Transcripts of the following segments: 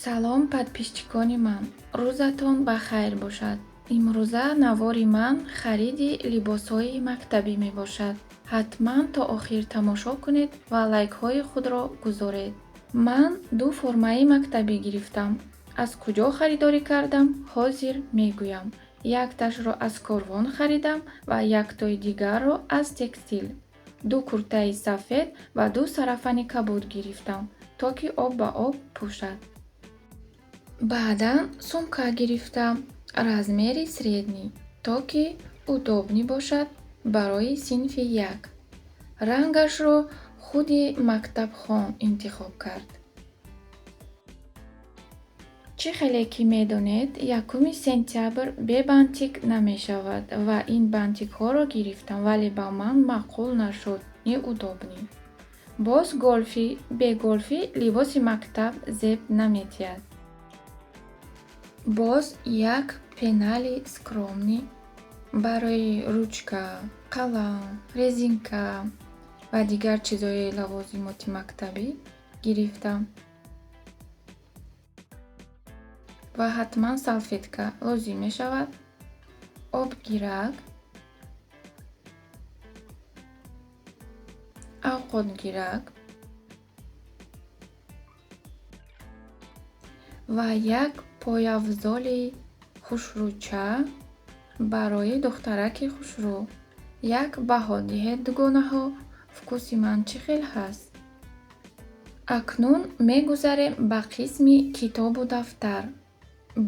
Салом, подписчикони ман, рӯзатон ба хайр бошад. Имрӯза навори ман хариди либосҳои мактабӣ мебошад. Ҳатман то охир тамошо кунед ва лайкҳои худро гузоред. Ман ду формаи мактабӣ гирифтам. Аз куҷо харидорӣ кардам, ҳозир мегӯям. Якташро аз Корвон харидам ва яктои дигарро аз Текстил. Ду куртаи сафед ва ду сарафани кабуд гирифтам, то ки об ба об пӯшад. Баъдан сумка гирифтам, размери средний, то ки удобный бошад барои синфи як. Рангашро худи мактабхон интихоб кард. Чӣ хеле ки медонед, 1 сентябр бе бантик намешавад ва ин бантикҳоро гирифтам, вале ба ман маъқул нашуд, неудобный. Боз гольфи, бе гольфи либоси мактаб зеб наметиҳад. Боз як пенали скромный барои ручка, қалам, резинка ва дигар чизҳои лавозимоти мактабӣ гирифтам. Ва ҳатман салфетка лозим мешавад, обгирак, авқотгирак ва як пойафзоли хушрӯча барои духтараки хушрӯ. Як баҳо диҳед, дугонаҳо, вкуси ман чӣ хел ҳаст? Акнун мегузарем ба қисми китобу дафтар.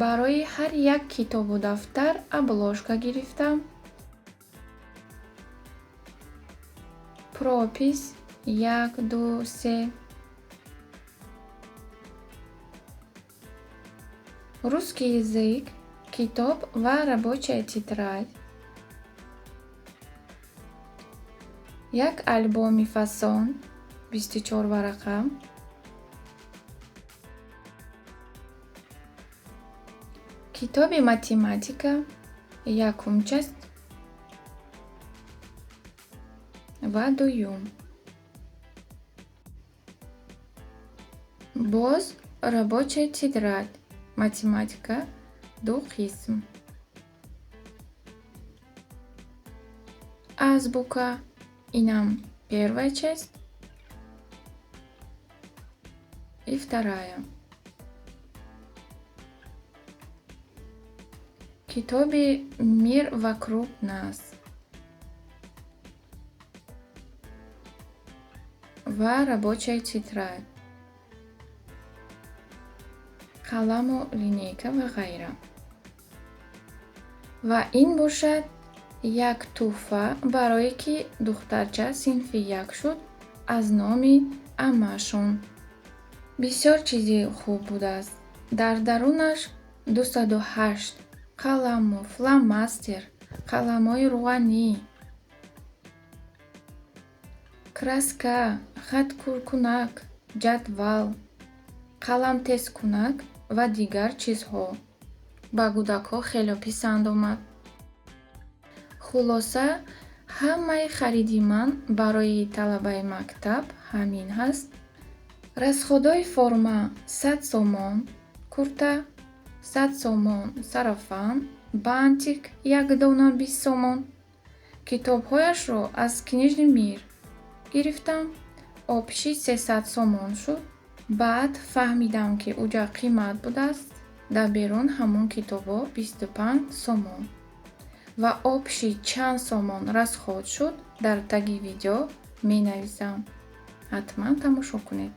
Барои ҳар як китобу дафтар обложка гирифтам. Пропись як, ду, се. Русский язык, китоб ва рабочая тетрадь. Як альбоми фасон, 24 варақа. Китоби математика, якум часть ва дуюм. Боз рабочая тетрадь, математика, ду қисм. Азбука, инам первая часть и вторая. Китоби «Мир вокруг нас» ва рабочая тетрадь, қаламу линейка ва ғайра. Ва ин бошад як тӯҳфа, барое ки духтарча синфи як шуд, аз номи аммаашон. Бисёр чизи хуб будааст. Дар дарунаш 208 қаламу фломастер, қаламҳои рӯғанӣ, краска, хаткуркунак, ҷадвал, қаламтезкунак ва дигар чизҳо. Ба кӯдакҳо хеле писанд омад. Хулоса, ҳамаи хариди ман барои талабаи мактаб ҳамин ҳаст. Расходои форма 100 сомон, курта 100 сомон, сарафан, бантик як дона 20 сомон. Китобҳояшро аз Книжный мир гирифтам. Общий 300 сомон шуд. Баъд фаҳмидам, ки уҷа қимат будааст. Дар берун ҳамон китобҳо 25 сомон. Ва общий чанд сомон расход шуд, дар таги видео менависам. Ҳатман тамошо кунед.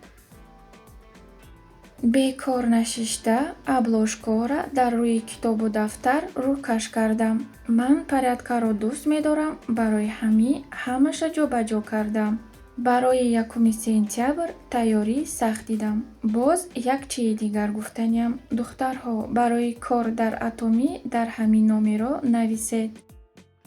Бекор нашишта обложкаҳоро дар рӯи китобу дафтар рӯкаш кардам. Ман порядкаро дӯст медорам, барои ҳамин ҳамаша ҷобаҷо кардам. Барои 1 сентябр тайёрӣ сахт дидам. Боз як чизи дигар гуфтаниям. Духтарҳо, барои кор дар Атомӣ дар ҳамин номерро нависед.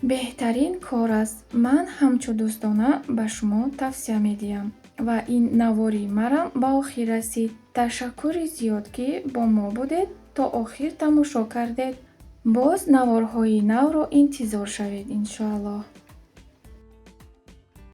Беҳтарин кор аст. Ман ҳамчун дӯстона ба шумо тавсия медиҳам. Ва ин навори марам ба охир расид. Ташаккури зиёд, ки бо мо будед, то охир тамошо кардед. Боз наворҳои навро интизор шавед, иншоаллоҳ.